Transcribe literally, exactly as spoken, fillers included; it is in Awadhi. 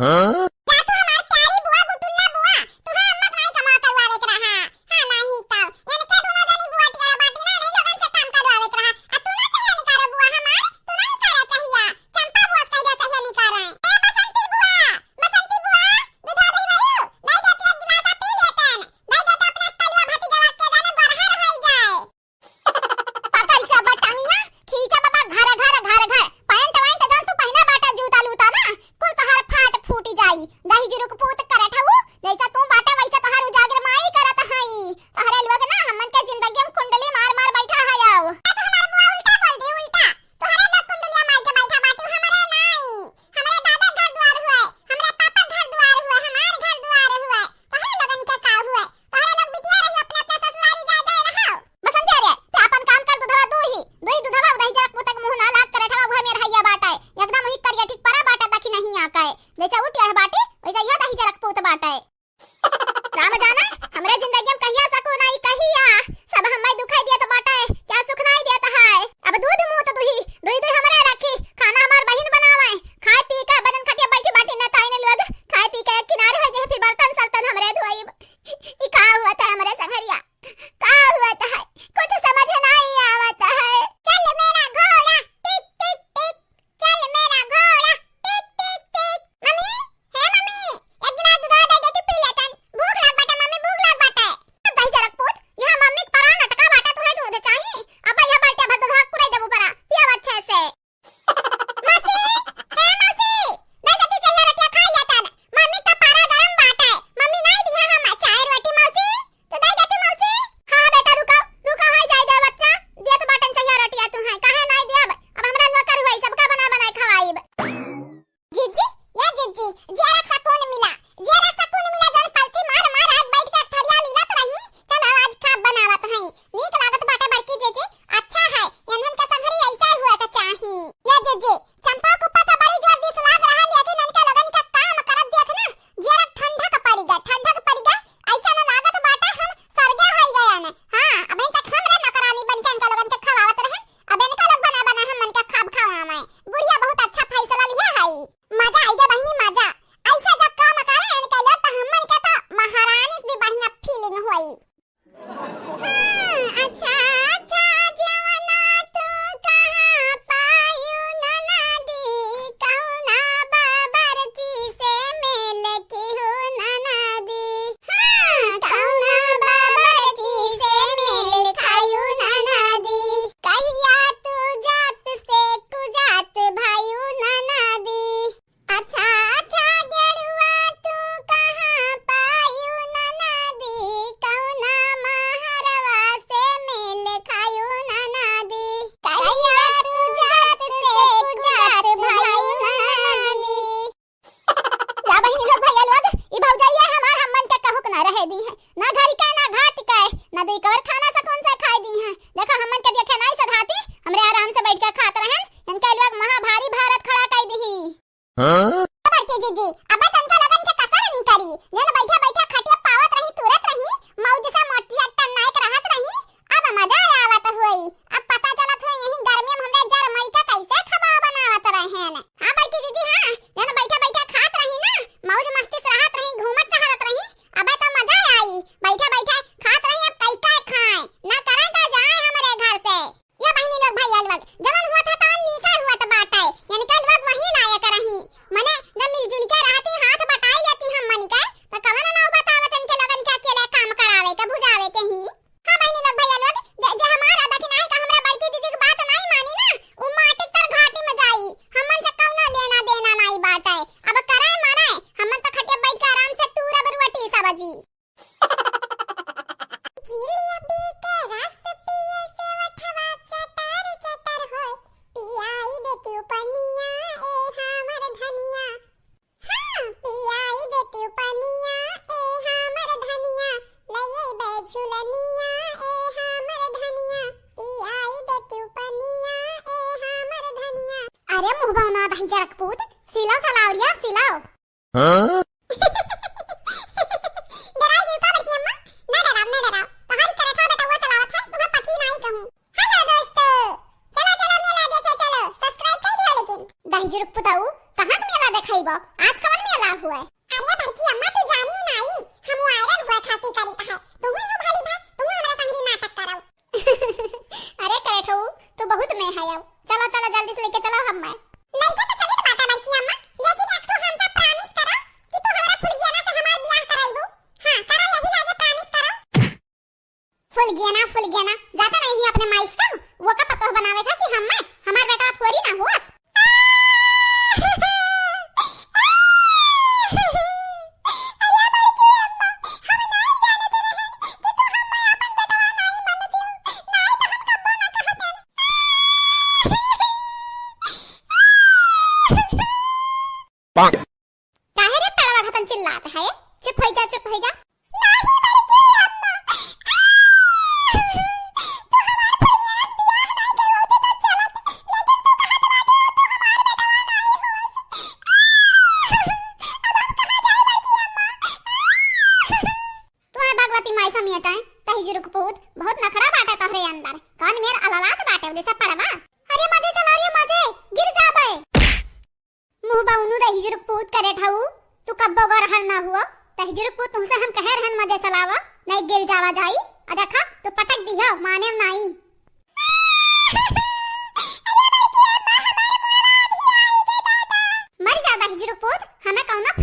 हाँ? जा तू हमार प्यारी बुआ गुटुल्ला बुआ, तुहार अम्मा भाई कमा करवावे के रहा। हाँ, नाही तब। इनके दोनों जनी बुआ टिकरा बाटी ना, नहीं लोगन से काम करवावे के रहा। आ तू ना चाहिया निकारो बुआ हमार, तू ना निकारो चाहिया। चंपा बुआ से कह दे चाहिया निकारो। ए बसंती बुआ, बसंती बुआ, दूधवा दही भाई, दही दे तो एक गिलास पी लेतन। दही दे तो अपने कलुआ भतीजवा के जाने बरहा रहाई जाए। पकड़ के बटनिया खींचा बाबा घर, घर, घर, घर। पैंट वैंट जौन तू पहिने बाटा, जूता लूता ना, कुल तोहार फाट फूट जाई। दही जुरुक पूत करत हऊ, जैसा तू बाटा वैसा तोहार उजागर माई करत हई। तोहरे लोग ना हमन के जिंदगी में कुंडली मार मार बैठा है। आओ। आ तो हमार बुआ उल्टा बोल दी, उल्टा। तोहरे लोग कुंडलिया मार के बैठा बाटू, हमरे नाई। हमरे दादा घर द्वार हुए, हमरे पापा घर द्वार हुए, हमार घर द्वार हुए। तोहरे लोगन के का हुए? तोहरे लोग बिटिया रही, अपने अपने ससुरारी जा जाए रहो। बसंती अरे, ते आपन काम कर, दूधवा दूही, दूही दूधवा, उदही जरक पुतक मुंह ना लाग करे ठवा, उहे मेर हैया बाटे। एकदम वही करिया ठीक परा बाटे, दखी नहीं आके। जैसे उठ यह बाटे, वैसे यह दही जरक पूत बाटे। राम जाने, हमरे जिंदगी में कहिया सकून आई, कहिया? सब हमें दुखाई देत बाटे, क्या सुख नाई देत है? अब दूध मूत दूही, दूही दूही हमरे रखी, खाना हमार बहिन बनावे, खाए पी के बदन खटिया बैठी बाटी न ताई ने लोग, खाए पी के किनारे हो जाए, फिर बर्तन सर्तन हमरे धोई। ई का हुआ था हमरे संगरिया? का हुआ था? कुछ समझ नहीं आवत है। चल मेरा घोड़ा, टिक, टिक, टिक। चल मेरा घोड़ा, टिक, टिक, टिक। मम्मी, हे मम्मी, एक गिलास दूध और दे दे, तू पी लेतन। भूख लाग बाटे मम्मी, भूख लाग बाटे। अब दही जरक पूत, यहाँ मम्मी के परान अटका बाटे, तुहे दूध चाही? अब यहाँ बाल्टी भर दूध कुराई देबू परा, पिया अच्छे से। मौसी, हे मौसी, दे दे तू चहिया रोटिया खाई लेतन। मम्मी का पारा गरम बाटे। मम्मी नाई दिया हम चाय रोटी मौसी। तो दे दे तू मौसी। हाँ बेटा रुको, रुको हाय जाई दे बच्चा। दिया तो बाटन चहिया रोटिया तू है। काहे नाई दिया? अब हमरा नौकर हुई, सबका बना बनाए खवाईब। जीजी, या जीजी, जियरा सकून मिला। जियरा सकून मिला जौन पलथी मार मार आज बैठ के थरिया लीलत रही। चलो आज खाब बनावत हई। नीक लागत बाटे बड़की जीजी, अच्छा है, एनहन के संघरी ऐसे हुए के चाही। ये जीजी, चंपा कुप्पा तो बड़ी जोर दिस लाग रहा, लेकिन इनके लोगन के काम करत देख ना, जियरा ठंडक पड़ गए, ठंडक पड़ गए। ऐसा न लागत बाटे हम स्वर्गे होई गए ने। हाँ, अबहिन तक हमरे नौकरानी बन के इनके लोगन के खवावत रहे, अब इनका लोग बना बना हमन के खाब खवावे। बुढ़िया बहुत अच्छा फैसला लिया है, मजा आई गया बहिनी मजा। ऐसा जब काम करे इनके लोग तो हमन के तो महारानी से भी बढ़िया फीलिंग हुई। हाँ, अच्छा, अच्छा, जवना तू कहाँ पायु ननदी, कौना बाबरची से मेल किहु ननदी। हाँ, कौना बाबरची से मेल खायु ननदी। कहिया तू जात से कुजात भायु ननदी। अच्छा, अच्छा, गेरुआ तू कहाँ पायु ननदी, कौना महरवा से मेल खायु ननदी। कहिया तू जात से कुजात भायु ननदी। जा बहिनी लोग, भैया लोग, ई भौजैया हमार हमन के कहूक ना रहे दी है, ना घर के ना घाट के, ना दुई कवर खाना सकून से खाए दी है। देखो हमन के देखे नाई सधाती, हमरे आराम से बैठ के खात रहन, इनके लोग महा भारी भारत खड़ा कर दी। हाँ? बड़की जीजी, अब तनका लगन के कसर नहीं करी। जन बैठा बैठा खटिया पावत रही, तुरत रही, मौज से मोटिया टन्नाइक रहत रही। अब मजा आवत होई। अब पता चलत होई, यही गर्मी में हमरे जर मई के कैसे खबा बनावत रहेन। हाँ बड़की जीजी, हाँ, जन बैठा बैठा खात रही ना, मौज मस्ती से रहत रही, घूमत टहलत रही। अबे तो मजा आई, बैठा बैठा खात रही, अब कई कई खाए, ना करें तो जाए हमरे घर से। या बहिनी लोग, भैया लोग, जवन हुआ था तवन नीका हुआ त बाटे। इनका लोग वही लायक रही। मने जब मिलजुल के रहती, हाथ बटाई लेती हमन के, त कवन नौबत आवत इनके लोगन के अकेले काम करावे के, भुजावे के ही। हाँ बहिनी लोग, भैया लोग, जे, जे हमारा दखिनाई का हमरा बड़की दीदी के बात नहीं मानी ना, उ माटी तर घाटी में जाई। हमन से कौनो लेना देना नहीं बाटे। अब करे मरे, हमन तो खटिया बैठ के आराम से तू रब रोटी सब्जी। जिलेबी के रस पिए से ओठवा चटर चटर होए, पियाई दे तू पनिया ए हमर धनिया। हाँ, पियाई दे तू पनिया ए हमर धनिया, ले अइबे झुलनिया ए हमर धनिया, पियाई दे तू पनिया ए हमर धनिया। अरे मुँह बौना दही जरक पूत, सिलाओ सलावरिया, सिलाओ। हाँ? डराई गई का बड़की अम्मा? ना डराओ, ना डराओ। तोहारी करठवा बेटा वो चलावत है, तुम्हें पति नाई कहूँ। हेलो दोस्तों, चलो, चलो मेला देखे चलो, subscribe कर दियो लेकिन। दहिजर पुताऊ, कहाँ के मेला देखाई बा? आज कवन ला हुए। अरे बड़की अम्मा, तू जानी नाई, हम वायरल हुए खातिर करित है। तुहू यूं भली भा, तुहू हमरा संगरी नाटक करौ। अरे करेठऊ, तू बहुत में है अब। चलो, चलो, जल्दी से लेके चलो हम मैं। लइके तो चलित बाटा बड़की अम्मा, लेकिन एक ठो हमसे promise करो कि तू हमरा फुलगियाना से हमार बियाह कराइबू। हाँ, करो, यही लागे promise करो। फुलगियाना, फुलगियाना, जाता नहीं है अपने माइस का, वो का पतोह बनावे था कि हम मैं, हमार बेटा थोड़ी ना हुआ। अरे बड़की अम्मा, हम नाई जानत रहन कि तू हम मैं अपन बेटवा नाई मानत हो। नाई तो हम कब्बो ना कहत हन। काहे रे पड़वा घतन चिल्लात है? चुप होइ जा, चुप होइ जा। नाही बड़की अम्मा। तू हमार फुलगियाना से बियाह नाई करवाते तो चलत, लेकिन तू कहत बाटे तू हमार बेटवा नाई होस। अब हम कहाँ जाई बड़की अम्मा? तुम्हारे भगवती माई समियत है, तही जुरुक पूत, बहुत नखरा बाटे तोहरे अंदर। कान मेर अललात बाटे, जैसे पड़वा। अरे मजे चला रे मजे, गिर जाबे। मुँह बाउनु दहिजुरुक पूत करेठऊ, तू कब्बो गौरहर ना हुआ। दहिजुरुक पूत तुमसे हम कहे रहन मजे चलावा, नहीं गिर जावा जाई। आ देखा, तू पटक दिहो, मानेव नाई। अरे बड़की अम्मा, हमारे मुड़वा भी आई गे दादा। मर जा दहिजुरुक पूत, हमें कौनो